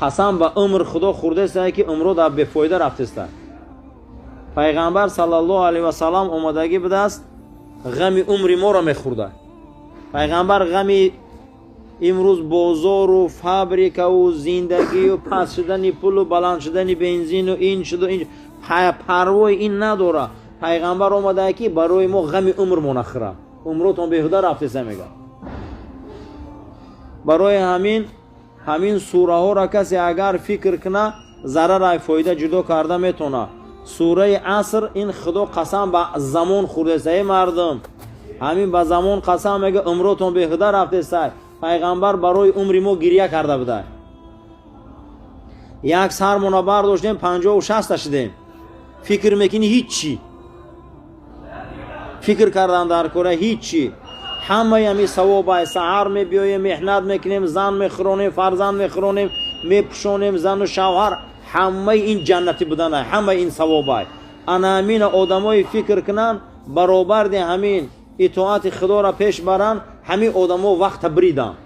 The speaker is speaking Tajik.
Қасам ба умр Худо хӯрдеста, ки умро дар бефоида рафтеста. Пайғамбар саллаллоҳу алайҳи васаллам омадагӣ будааст, ғами умри моро мехӯрда. Пайғамбар ғами имрӯз бозору фабрикаву зиндагию паст шудани пулу баланд шудани бензину ин шуду ин, парвои ин надора. Пайғамбар омадаа, ки барои мо ғами умр нахӯра, умротон беҳуда рафтеса, мега. Барои ҳамин сураҳоро касе агар фикр куна, зарарай фоида ҷудо карда метавона. Сураи Аср, ин Худо қасам ба замон хӯрдеса. Эй мардум, ҳамин ба замон қасам, мега, умротон беҳуда рафтеса. Пайғамбар барои умри мо гирья карда буда. Як сармона бардоштем, 50-у 60-та шудем. Фикр мекунӣ, ҳиччи фикр кардан дар кора, ҳиччи. Ҳамаи ҳами савобай. Саҳар мебиёем, меҳнат мекунем, зан мехӯронем, фарзанд мехӯронем, мепӯшонем, зану шавҳар, ҳамаи ин ҷаннатӣ буданай, ҳамаи ин савобай. Ана ҳамина одамое фикр кунанд, баробарди ҳамин итоати Худоро пеш баранд. Ҳамин одамо вақта бириданд.